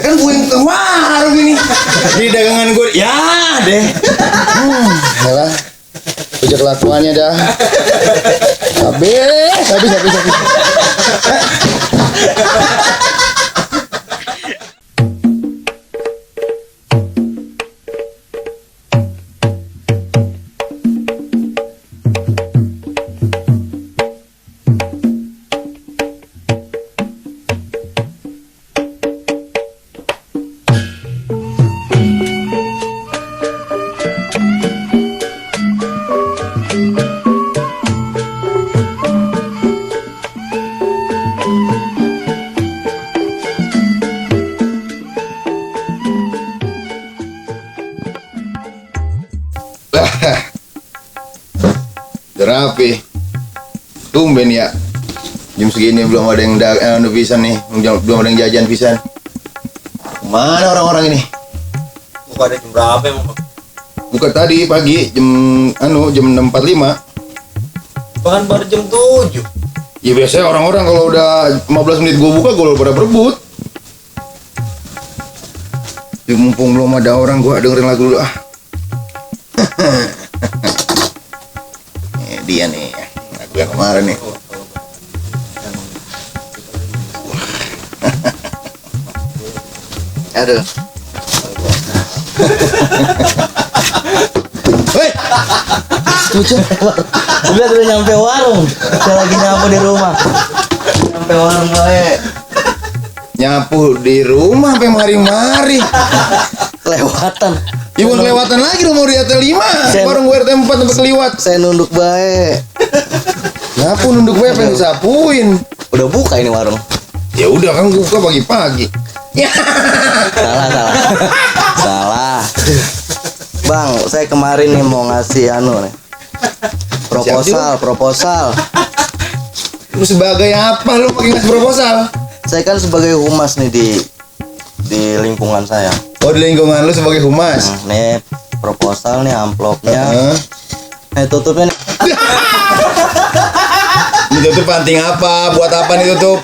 Kan gue yang ke warung ini. Di dagangan gue. Ya deh. Yalah. Puja kelakuannya dah. Habis. Rapi. Tumben ya. Jam segini belum ada yang pisan nih. Belum ada yang jajan pisan. Mana orang-orang ini? Buka ada jam berapa emang? Buka tadi pagi jam 6.45. Bahkan baru jam 7. Ya biasanya orang-orang kalau udah 15 menit gua buka gua pada berebut. Ya, mumpung belum ada orang gua dengerin lagu dulu ah. Dia nih lagu yang kemarin nih. Aduh. Woi. Udah nyampe warung. Saya lagi nyapu di rumah. Nyampe warung gue. Nyapu di rumah sampai mari-mari. Kelewatan. Ibu kelewatan lagi rumah di RT 5. Warung gue RT 4 tempat keliwat. Saya nunduk bae. Nyapu nunduk bae pengen disapuin. Udah buka ini warung. Ya udah kan buka pagi-pagi. Salah. Bang, saya kemarin nih mau ngasih nih. Proposal. Lu sebagai apa lu pakai ngasih proposal? Saya kan sebagai humas nih di lingkungan saya. Oh, di lingkungan lu sebagai humas. Nih proposal nih amplopnya. Nih tutupnya nih. Ditutup panting apa? Buat apa nih tutup?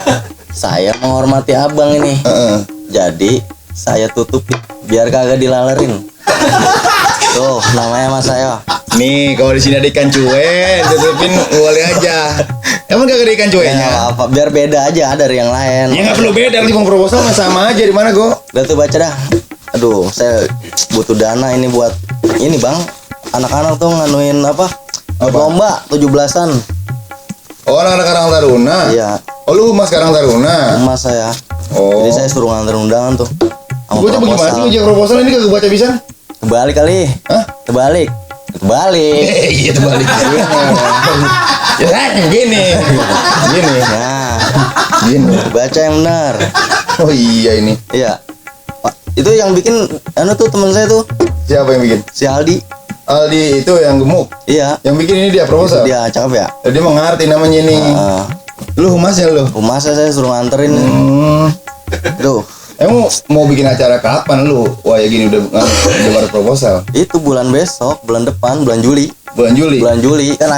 Saya menghormati abang ini. Jadi saya tutup biar kagak dilalerin. Tuh namanya mas saya. Nih kalau di sini ada ikan cuek, tutupin boleh aja. Emang gak ada ikan cueknya? Apa biar beda aja dari yang lain. Ya nggak perlu beda, di proposal mah sama aja di mana go? Udah tuh baca dah. Aduh, saya butuh dana ini buat ini bang. Anak-anak tuh nganuin apa? Lomba 17-an. Oh, anak-anak Karang Taruna. Iya. Oh, lu humas Karang Taruna. Humas saya. Oh. Jadi saya suruh nganter undangan tuh. Gue coba gimana sih ujian proposal ini kagak baca bisa? Kebalik kali. Hah? Kebalik. Iya terbalik. Ya kan gini. Nah, gini. baca yang benar. Oh iya ini. Iya. Pak, itu yang bikin tuh teman saya tuh. Siapa yang bikin? Si Aldi. Aldi itu yang gemuk. Iya. Yang bikin ini dia proposal. Dia cakep ya. Dia mengerti namanya ini. Lu humasnya lu. Humasnya saya suruh nganterin. Tuh. Emang mau bikin acara kapan lu? Wah ya gini udah ngebar proposal. Itu bulan besok, bulan depan, bulan Juli. Bulan Juli Kan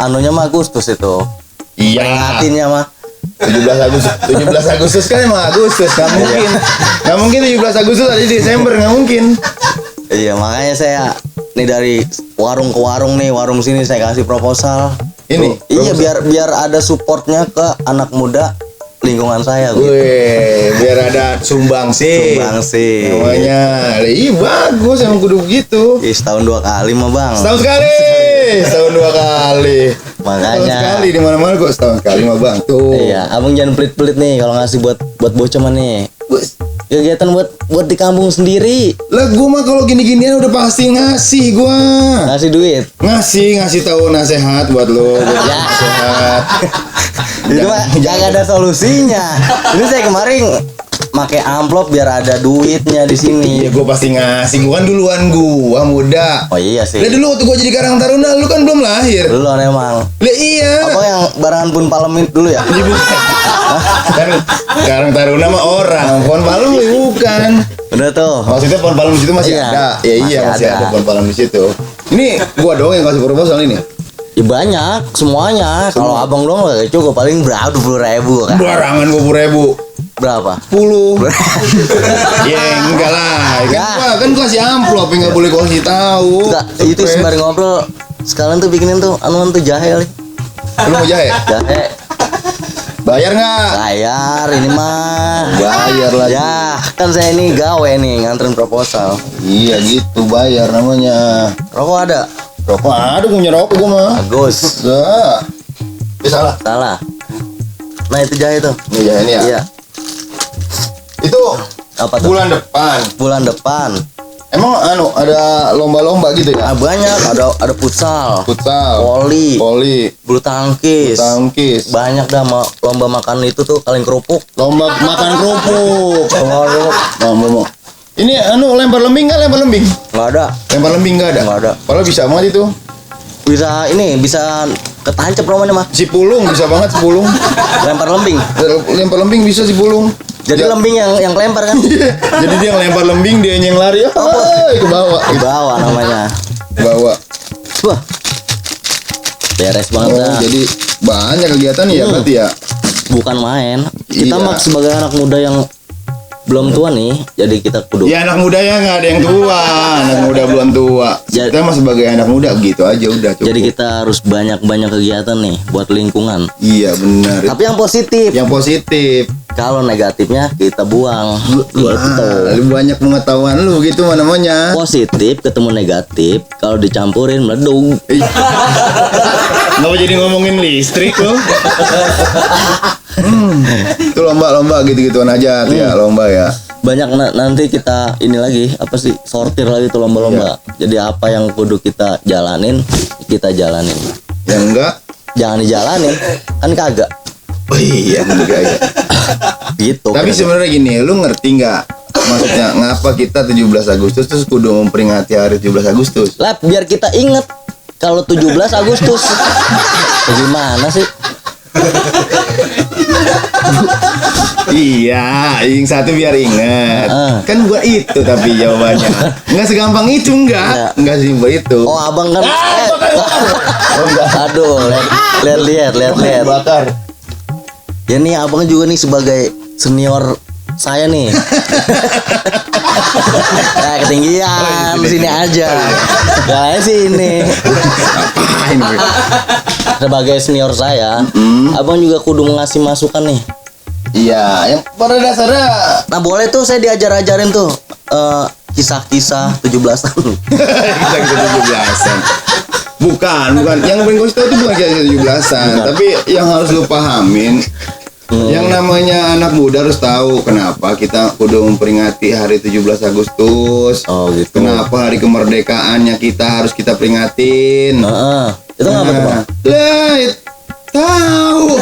anunya mah Agustus itu. Iya. Peringatinnya mah 17 Agustus kan emang Agustus. Nggak mungkin 17 Agustus tadi Desember, nggak mungkin. Iya makanya saya nih dari warung ke warung nih, warung sini saya kasih proposal. Ini. Iya biar ada supportnya ke anak muda lingkungan saya gitu. Wih, biar ada sumbangsi. Namanya. Iya bagus emang kudu begitu. Setahun 2 kali mah bang. Setahun 2 kali. Makanya. Setahun sekali di mana-mana kok setahun sekali mah bang. Tuh. Iya, abang jangan pelit-pelit nih kalau ngasih buat bocah mah nih. Kegiatan buat di kampung sendiri. Lah gua mah kalau gini-ginian udah pasti ngasih gua. Ngasih duit. Ngasih tahu nasihat buat lo. Nasihat. Itu mah jangan ada solusinya. Ini saya kemarin pakai amplop biar ada duitnya di sini. Iya, gua pasti ngasih. Gua kan duluan gua muda. Oh iya sih. Lah dulu waktu gua jadi Karang Taruna, lu kan belum lahir. Dulu emang. Lah iya. Apa yang barangan pun palemin dulu ya? Kan Karang Taruna mah orang, pohon palem bukan. Udah tuh. Maksudnya pohon palem di situ masih ada. Ya iya masih ada pohon palem di situ. Ini gua doang yang kasih proposal ini. Ya banyak semuanya. Kalau abang doang gak cukup, paling berapa 20.000 kan? Barangan 20.000. Berapa? 10. Ya enggak lah. Kan gua kasih amplop, enggak boleh gua kasih tahu. Enggak, itu sembari ngobrol sekalian tuh bikinin tuh anuan tuh jahe kali. Lu mau jahe? Jahe. Bayar nggak? Bayar ini mah. Bayar lah. Ya, kan saya ini gawe nih nganterin proposal. Iya gitu, bayar namanya. Rokok ada? Rokok ada, punya rokok gua mah. Bagus. Enggak. Salah. Salah. Nah, itu jahe tuh. Ini jahe ini ya. Iya. Itu Apa tuh? bulan depan. Bulan depan. Emang ada lomba-lomba gitu ya? Ah, banyak, ada futsal, Futsal, voli, bulu tangkis. Banyak dah lomba makan itu tuh kaleng kerupuk. Lomba makan kerupuk. Lomba. Ini lempar lembing nggak? Lempar lembing? Nggak ada. Lempar lembing nggak ada? Nggak ada. Padahal bisa banget itu. Bisa ketancap namanya mah. Si pulung bisa banget si pulung. Lempar lembing. Lempar lembing bisa si pulung. Jadi lembing yang kelempar kan? Jadi dia ngelempar lembing, dia yang lari. Ke bawah. Ke bawah namanya. Bawa. Wah. Beres banget dah. Jadi banyak kegiatan ya berarti ya. Bukan main. Kita Iya. mah sebagai anak muda yang belum tua nih, jadi kita kudu. Ya anak muda ya nggak ada yang tua, anak muda belum tua. Kita mah sebagai anak muda gitu aja udah cukup. Jadi kita harus banyak kegiatan nih buat lingkungan. Iya benar. Tapi yang positif. Yang positif. Kalau negatifnya kita buang. Gitu. Lu banyak pengetahuan lu gitu namanya. Positif ketemu negatif, kalau dicampurin meledung. Nggak jadi ngomongin listrik lo. Itu lomba-lomba gitu-gituan aja tuh ya, lomba ya. Banyak nanti kita ini lagi apa sih, sortir lagi tuh lomba-lomba. Jadi apa yang kudu kita jalanin, kita jalanin. Yang enggak Jangan dijalanin, kan kagak. oh iya enggak ya. Gitu. Tapi sebenarnya gini, lu ngerti nggak maksudnya ngapa kita 17 Agustus terus kudu memperingati hari 17 Agustus? Lab, biar kita inget kalau 17 Agustus. Gimana sih? Iya, yang satu biar ingat. Kan gua itu tapi jawabannya. Enggak segampang itu enggak. Enggak sesimpel itu. Oh, abang kan. Aduh, lihat. Bakar. Ya nih abang juga nih sebagai senior saya nih. Nah, ketinggian sini aja. Kayak sini. Apain gue? Sebagai senior saya, abang juga kudu ngasih masukan nih. Iya, yang pada dasarnya. Nah, boleh tuh saya diajar-ajarin tuh kisah-kisah 17-an. Kita 17-an. Bukan. Yang paling gue tahu itu bukan kayak 17-an, tapi yang harus lu pahamin. Yang namanya anak muda harus tahu kenapa kita kudu memperingati hari 17 Agustus. Oh gitu. Kenapa hari kemerdekaannya kita harus kita peringatin. Itu ngapa tuh, Bang? Tahu.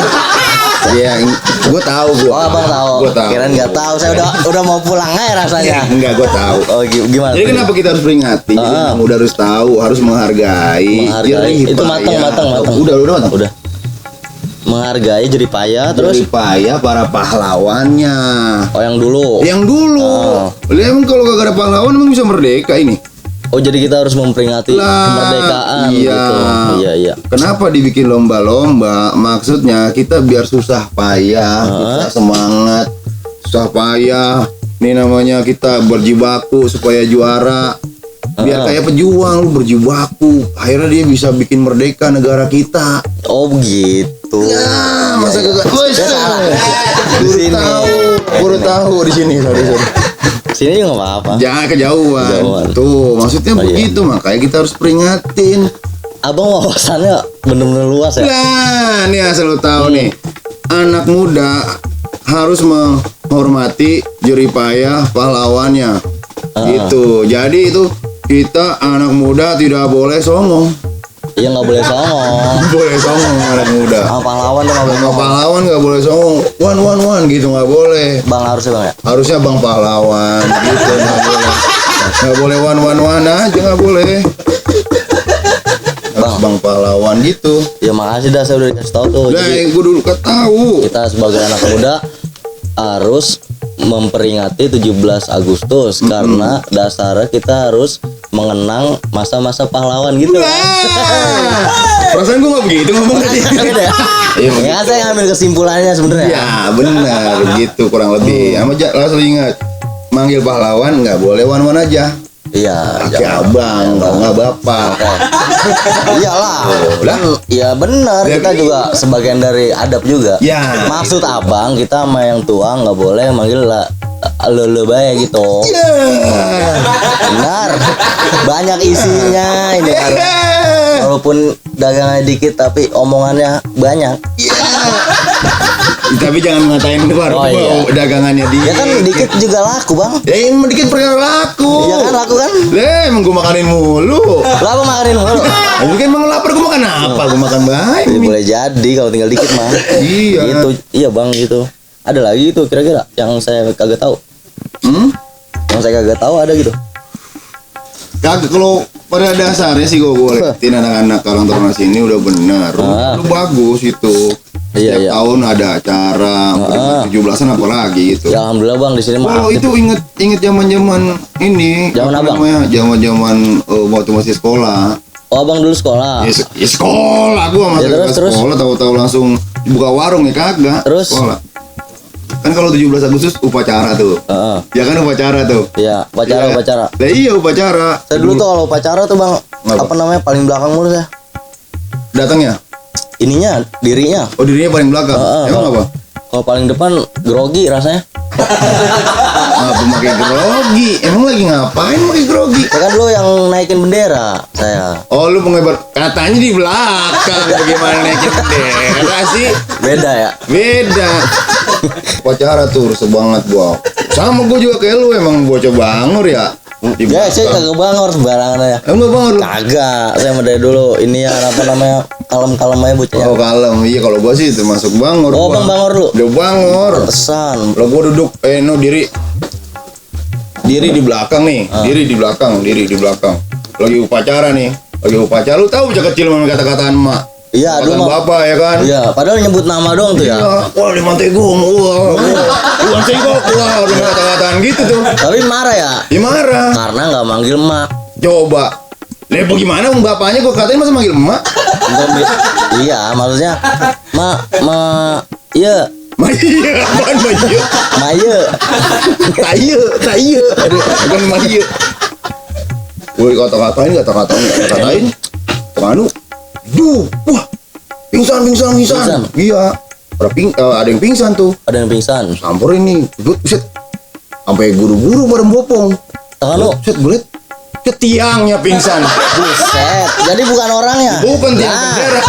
Ya, gue tahu gue. Oh, abang tahu. Gue tahu. Kirain nggak tahu. Saya udah mau pulang aja rasanya. Enggak, gue tahu. Oh, gimana? Jadi kenapa kita harus peringati? Jadi anak muda harus tahu, harus menghargai. Itu matang. Udah matang. Udah. Menghargai jeripaya terus jeripaya para pahlawannya. Oh, yang dulu. Emang kalau gak ada pahlawan emang bisa merdeka ini? Oh, jadi kita harus memperingati kemerdekaan iya. gitu. Iya. Kenapa dibikin lomba-lomba? Maksudnya kita biar susah payah, kita semangat, susah payah. Ini namanya kita berjibaku supaya juara. Biar kayak pejuang lu berjibaku, akhirnya dia bisa bikin merdeka negara kita. Oh begitu. Ya, masa kagak? Baru tahu di sini, sorry. Sini juga nggak apa-apa. Jangan kejauhan. Tuh, maksudnya begitu, makanya kita harus peringatin. Abang wawasannya bener-bener luas ya. Nah, nih asal lu tahu nih, anak muda harus menghormati jeripayah pahlawannya. Gitu. Jadi itu kita anak muda tidak boleh songong. Iya, nggak boleh songong. Boleh songong anak muda. Sama pahlawan tuh nggak boleh songong. Pahlawan nggak boleh songong. Wan gitu nggak boleh. Bang harusnya bang ya. Harusnya bang pahlawan gitu nggak boleh. Nggak boleh wan aja nggak boleh. Bang pahlawan gitu. Ya makasih dah, saya udah dikasih tahu tuh. Nah, gue dulu tahu. Kita sebagai anak muda harus memperingati 17 Agustus karena dasarnya kita harus mengenang masa-masa pahlawan gitu. Perasaan gue nggak begitu ngomong tadi. Beda ya? Iya, Ya kan saya ngambil kesimpulannya sebenarnya. Ya benar begitu kurang lebih. Sama langsung ingat manggil pahlawan nggak boleh wan aja. Iya, Pakai abang, kalau nggak bapak. Iyalah. Lah. Ya benar, kita juga sebagian dari adab juga. Ya. Maksud abang kita sama yang tua nggak boleh manggil lele bae gitu. Benar. Banyak isinya ini kan. Walaupun dagangnya dikit tapi omongannya banyak. Tapi jangan ngatain luar dagangannya dia. Ya kan dikit juga laku, Bang. Ya emang dikit perkara laku. Iya kan laku kan? Emang gue makanin mulu. Lah Bang makanin mulu. Tapi kan emang lapar gue makan apa? Gue makan baik. Ya, boleh jadi kalau tinggal dikit mah. Iya. Gitu. Iya, Bang gitu. Ada lagi itu kira-kira yang saya kagak tahu. Yang saya kagak tahu ada gitu. Kagak, kalau pada dasarnya sih gue liatin anak-anak orang Teruna sini udah benar. Lu bagus itu. Iya, Setiap tahun ada acara 17-an apalagi gitu. Ya alhamdulillah Bang di sini mah. Kalau itu inget zaman-zaman ini. Zaman apa abang? namanya? Zaman-zaman waktu masih sekolah. Oh, Abang dulu sekolah. Ya sekolah gua masih terus? sekolah tahu-tahu langsung buka warung ya kagak. Terus? Sekolah. Kan kalau 17 Agustus upacara tuh. Ya kan upacara tuh. Iya, upacara. Lah iya upacara. Saya dulu tuh kalau upacara tuh Bang, Apa? apa namanya paling belakang mulu ya. Datangnya. Ininya, dirinya. Oh dirinya paling belakang. Emang apa? Kalau paling depan grogi rasanya. Ngapa pakai grogi? Emang lagi ngapain pakai grogi? Ya kan lu yang naikin bendera saya. Oh lu pengebar katanya di belakang. Bagaimana naikin bendera sih? Beda ya. Beda. Upacara tuh rusuh banget gua. Sama gua juga kayak lu emang bocah bangor ya. Di Ya, saya belakang. kagak bangor sembarangan aja. Emang bangor lu? Kagak, saya mah dari dulu ini ya apa namanya kalem-kalem aja bocahnya. Oh kalem, iya kalau gua sih termasuk bangor. Oh, gua. Bang bangor lu. Udah bangor. Pesan. Kalau gua duduk, diri di belakang nih, diri di belakang. Lagi upacara nih, lu tahu bocah kecil memang kata-kataan emak. Iya, Kata aduh mah. bapak ya kan. Iya, padahal nyebut nama doang tuh ya. Wah di Mantegong, Iwan Sengkok, udah kata-kataan gitu tuh. Tapi marah ya. Ya marah. Karena nggak manggil emak. Coba. Lah bagaimana bapaknya gua katain masa manggil emak? Iya, maksudnya iya, Maya, apaan Maya? Maya. Tayo. Aduh, bukan Maya. Woi kata-katain. Penganu. Duh, wah. Pingsan. Iya. Ada yang pingsan tuh. Ada yang pingsan. Samperin nih. Buset. Sampai guru-guru pada bopong. Tangan lu. Buset, bulet. Ke tiangnya pingsan. Buset. Jadi bukan orangnya. Bukan tiang bendera.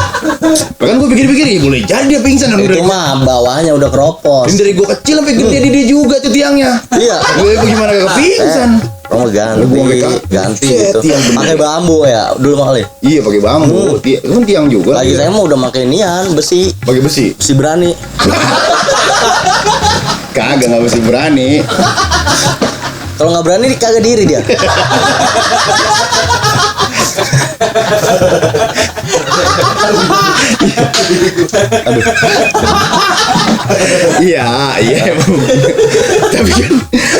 Bahkan gue pikir-pikir, ya boleh jadi dia pingsan. Itu mah bawahnya udah keropos. Dan dari gue kecil sampai gede dia juga tuh tiangnya. Iya. Gue gimana gak pingsan? Oh ganti gitu. Pakai bambu ya dulu mah kali. Iya pakai bambu. Kan tiang juga. Lagi saya mau udah pakai nian besi. Pakai besi. Besi berani. Kagak nggak mesti berani. Kalau nggak berani kagak diri dia. Iya.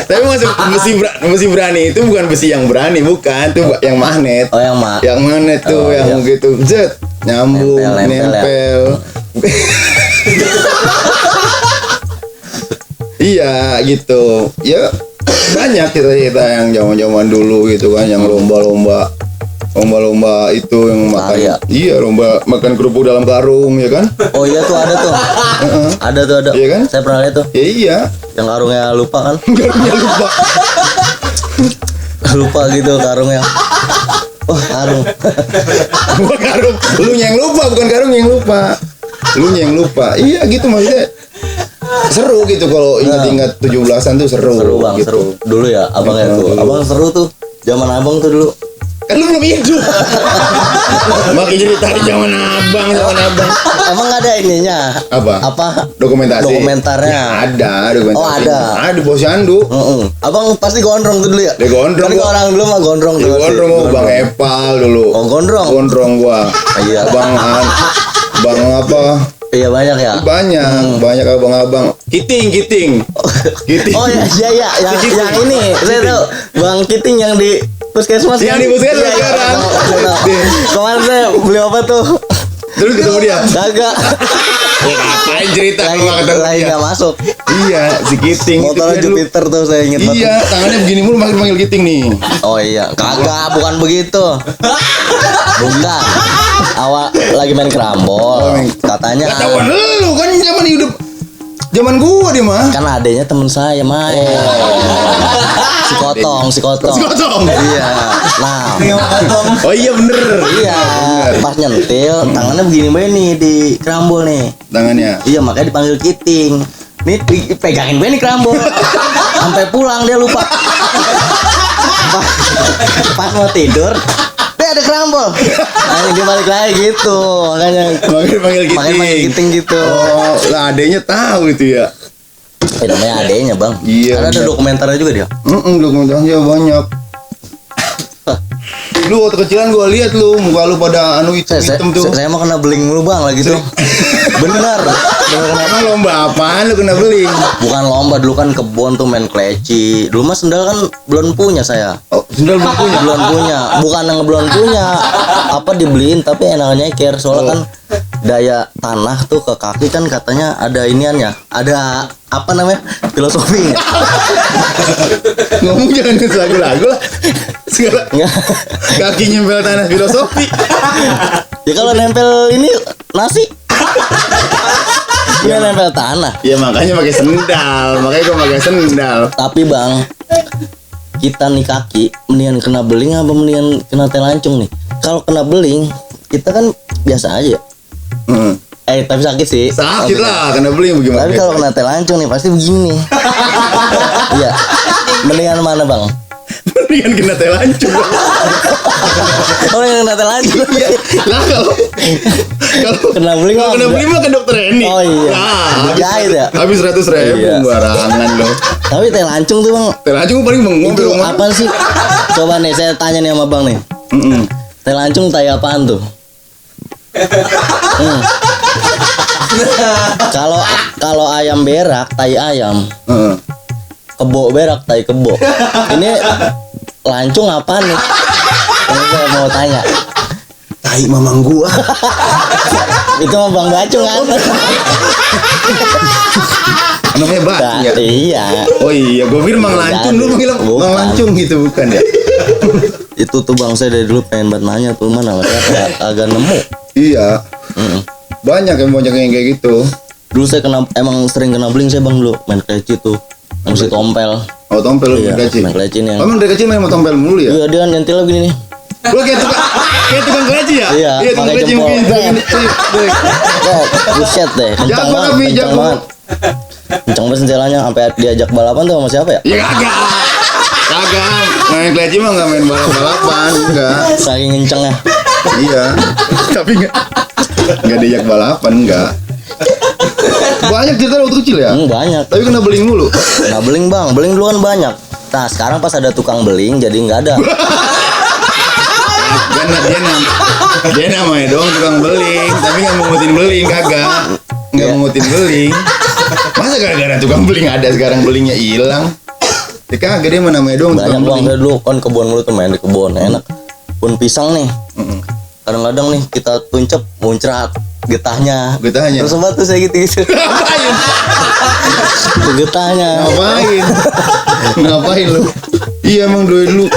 Tapi masuk besi berani itu bukan besi yang berani, bukan tuh yang magnet. Oh yang magnet tuh yang iya. gitu, zet nyambung, nempel. Iya gitu. Ya banyak cerita yang zaman-zaman dulu gitu kan, yang lomba itu yang makan. Iya, lomba makan kerupuk dalam karung ya kan. Oh iya tuh ada tuh. Ada. Iya kan? Saya pernah lihat tuh. Ya iya. Yang karungnya lupa kan? Karungnya lupa. Lupa gitu karungnya. Oh karung. Bukan karung. Lu yang lupa, bukan karung yang lupa. Lu yang lupa. Iya gitu maksudnya. Seru gitu kalau ingat-ingat 17-an tuh seru. Seru Bang, gitu. seru. Dulu ya abangnya tuh. Abang seru tuh. Zaman abang tuh dulu. Kan lu belum hidup. Makin cerita di zaman abang. Emang nggak ada ininya? Apa? Dokumentasi. Dokumentarnya. Ya, ada dokumentasi. Oh ada. Ada posyandu. Abang pasti gondrong tuh dulu ya? Dia gondrong. Kan orang dulu mah gondrong tuh. Gondrong Bang Epal dulu. Oh gondrong. Gondrong gua. Iya. Bang apa? Iya banyak ya. Banyak abang-abang. Kiting. Oh iya. Yang ini saya tahu Bang Kiting yang di puskesmas Yang kan? di puskesmas Iya, sekarang. tahu. Kemarin saya beli obat tuh. Terus ketemu dia. Kagak. Ya ngapain cerita Lagi kalau ketemu lagi dia? nggak masuk. Iya, si Giting. itu Motornya dia dulu. Jupiter tuh saya inget banget. Iya, tangannya begini mulu manggil Giting nih. Oh iya, kagak, bukan begitu. Bukan. Awal lagi main kerambol. Katanya Gak tahuan lu kan zaman hidup zaman gua dia mah. kan adanya temen saya main. Si Kotong. Si Kotong. Iya. Nah, Oh iya bener. iya, pas nyentil tangannya begini banget nih di kerambol nih. Tangannya. Iya, makanya dipanggil Kiting. Nih pegangin gue nih kerambol. Sampai pulang dia lupa. Pas mau tidur, ada kerambol. Nah, dia balik lagi gitu. Makanya Panggil Kiting gitu. Oh, lah adenya tahu itu ya. Namanya adenya, Bang. Iya, Karena ada bener. dokumenternya juga dia. Dokumentasinya banyak. Lu waktu kecilan gua lihat lu muka lu pada anu hitam tuh. Saya mah kena beling mulu, Bang, lagi tuh. Bener kena. Emang lomba apaan lu kena beli? Bukan lomba, dulu kan kebon tuh main kleci. Dulu mah sendal kan belum punya saya. Oh, sendal belum punya. Belum punya. Bukan yang belum punya. Apa dibeliin tapi enaknya nyeker. Soalnya kan daya tanah tuh ke kaki kan katanya ada iniannya. Ada apa namanya? Filosofinya. Ngomong jangan ke lagu-lagu lah. Segala Enggak. kaki nyempel tanah filosofi. Ya kalau nempel ini nasi. Ya nempel tanah. Ya makanya pakai sendal. Makanya gua pakai sendal. Tapi Bang, kita nih kaki mendingan kena beling apa mendingan kena telancung nih? Kalau kena beling, kita kan biasa aja. Hmm. Tapi sakit sih. Sakit lah kena beli bagaimana? Tapi kalau kena telancung nih pasti begini. Iya. Mendingan mana, Bang? mendingan kena telancung. Oh, yang kena telancung. Lah kalau Kena beling kalau kena beli mah ke dokter ini. Oh iya. Nah, Dijahit ya? habis 100.000 Iya. barangan loh. Tapi telancung tuh, Bang. Telancung paling bengong di Itu rumah. apa sih? Coba nih saya tanya nih sama Bang nih. Telancung tai apaan tuh? Kalau ayam berak, tai ayam. Heeh. Kebo berak, tai kebo. Ini lancung apaan nih? Ini saya mau tanya. Tai mamang gua. Itu mah Bang Bacung kan? Namanya Bacung ya? Iya. Oh iya, gua pikir Mang Lancung lu bilang Bukan. Mang Lancung gitu bukan ya? Itu tuh Bang saya dari dulu pengen banget nanya tuh mana saya agak nemu. Iya. Banyak yang kayak gitu. Dulu saya emang sering kena beling saya Bang dulu main kleci tuh. Mesti tompel. Oh tompel lu Iya, main kecil. main keleci nih. Oh, emang dari kecil main sama tompel mulu ya? Iya dia nyentil begini nih. Lu kayak tukang keleci ya? Iya, tukang pakai keleci jempol. mungkin. Oh, buset deh, kencang Jago banget, tapi, kencang jago. banget. Kencang banget sentilanya sampai diajak balapan tuh sama siapa ya? Ya kagak. Kagak. Main keleci mah enggak main balap-balapan, enggak. Saking kencangnya. Iya. Tapi enggak diajak balapan, enggak. Banyak cerita waktu kecil ya? Banyak. Tapi kena beling mulu. Nah beling Bang, beling dulu kan banyak. Nah sekarang pas ada tukang beling jadi nggak ada. Karena dia namanya doang tukang beling, tapi nggak mengutin beling kagak. Nggak Iya. mengutin beling. Masa gara-gara tukang beling ada sekarang belingnya hilang? Ya kagak dia mah namanya doang Banyak tukang Bang, beling. saya dulu kan kebun mulu tuh main di kebun, enak. Kebun pisang nih. Kadang-kadang nih kita tuncep muncrat getahnya. Getahnya. Terus apa tuh saya gitu-gitu. Ngapain? Getahnya. Ngapain? Ngapain lu? Iya emang dulu.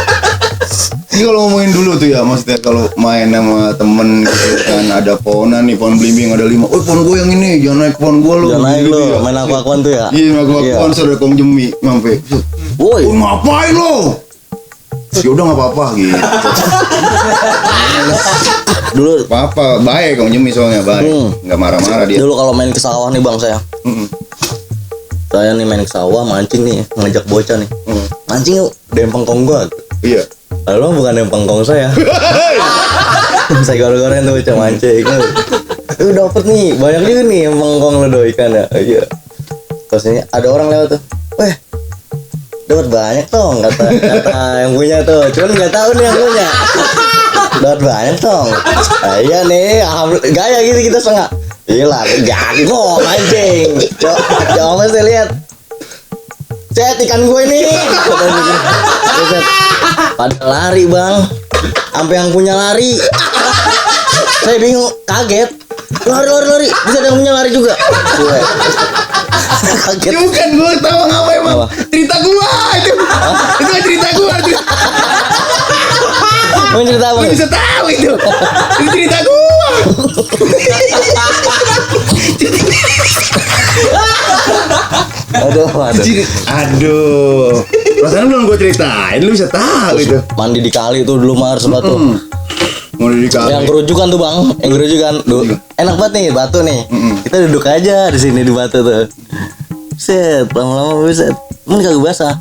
Ini kalau ngomongin dulu tuh ya, maksudnya kalau main sama temen gitu kan ada pohonan nih, pohon belimbing ada 5. Oh pohon gue yang ini, jangan naik pohon gue lu. Jangan naik Gitu lu, ya. main aquaquan tuh ya. Iya, aku saudara Kong Jemi, mampe. Woi, Oh, ngapain lo? Ya udah nggak apa-apa gitu. dulu Apa baik Kong Jemi soalnya baik, nggak marah-marah dia. dulu kalau main ke sawah nih Bang saya. Saya nih main ke sawah mancing nih, ngajak bocah nih. Mancing yuk, dempengkong gua. Iya. Lalu bukan dempengkong saya. Saya goreng-goreng tuh bocah mancing. Lu dapet nih, banyak juga nih dempengkong lu do ikan ya. Iya. Terus ini ada orang lewat tuh. Weh, dapat banyak dong kata yang punya tuh. Cuman nggak tahu nih yang punya. Dapat banyak dong. Nah, iya nih, gaya gitu kita setengah. Gila, jadi mau mancing. Coba saya lihat. Cet ikan gue ini. Buset. Pada lari bang, sampai yang punya lari. Saya bingung, kaget. Lari. Bisa ada yang punya lari juga. Gue kaget. Itu bukan gue tahu ngapa emang. Apa? Cerita gua itu. Itu kan cerita gua tuh. Mau cerita apa? Lu bisa tahu itu. Itu cerita gua. Aduh. Aduh. Perasaan belum gua ceritain, lu bisa tahu itu. Mandi di kali tuh dulu Mar sebatu. Mau dikali. Yang kerujukan tuh bang, yang kerujukan. Enak banget nih batu nih. Kita duduk aja di sini di batu tuh. Set, lama-lama buset. Ini kagak basah.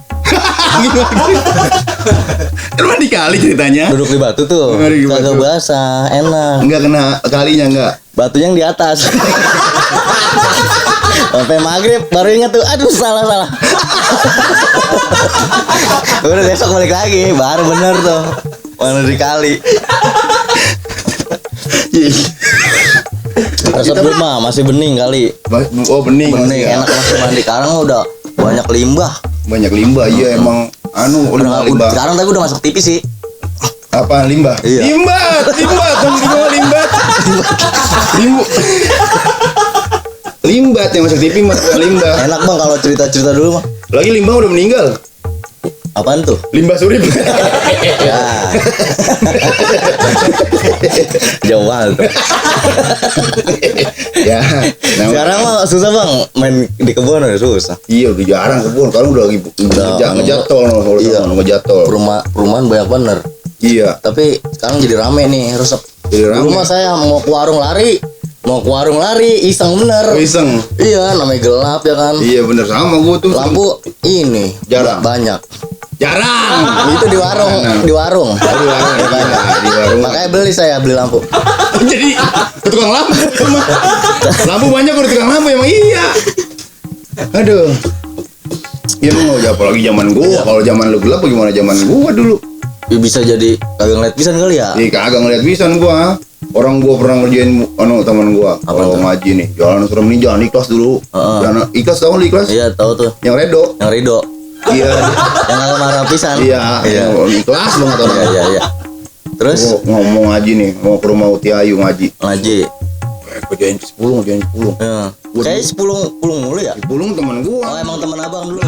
Emang dikali ceritanya? Duduk di batu tuh, Di batu. kagak basah, enak. Enggak kena kalinya enggak. Batunya yang di atas. Sampai maghrib baru inget tuh, aduh salah. Udah besok balik lagi, baru bener tuh. Mana di kali. Resep dulu mah masih bening kali. Oh bening. Bening, enak masih mandi. Sekarang udah banyak limbah. Banyak limbah, iya emang limbah. Sekarang tapi udah masuk TV sih. Apa limbah? Iya. Limbah, limbah. Limbat yang masuk TV mah bukan limbah. Enak bang kalau cerita-cerita dulu mah. Lagi limbah udah meninggal. Apaan tuh? Limbah surip. Ya. Jauh banget tuh. Ya. Sekarang mah susah bang, main di kebun udah susah. Iya udah jarang kebun. Sekarang udah ngejatol ngejatol. Perumahan banyak bener. Iya. Tapi sekarang jadi rame nih resep. Jadi rame. Dulu mah saya mau ke warung lari, iseng bener. Oh, iseng. Iya, namanya gelap ya kan. Iya bener sama gua tuh. Lampu ini Jarang. banyak. Jarang. Itu di warung. Di warung. Makanya beli lampu. Jadi tukang lampu. Lampu banyak udah tukang lampu emang iya. Aduh. Ya lu mau jawab lagi zaman gua. Kalau zaman lu gelap bagaimana zaman gua dulu? Ya, bisa jadi kagak ngeliat pisan kali ya. Iya kagak ngeliat pisan gua. Orang gua pernah ngerjain teman gua kalau ngaji nih. Jalan serem nih jangan ikhlas dulu. Jangan ikhlas tahu lu ikhlas? Iya, tahu tuh. Yang redo. Yang Rido. Iya. Yang kagak marah pisan. Iya. Ikhlas banget orang. Iya. Terus Gua mau ngaji nih, mau ke rumah Uti Ayu ngaji. ngaji. Kerjain 10. Ya. Kayak 10 mulu ya. 10 teman gua. Oh, emang teman abang dulu.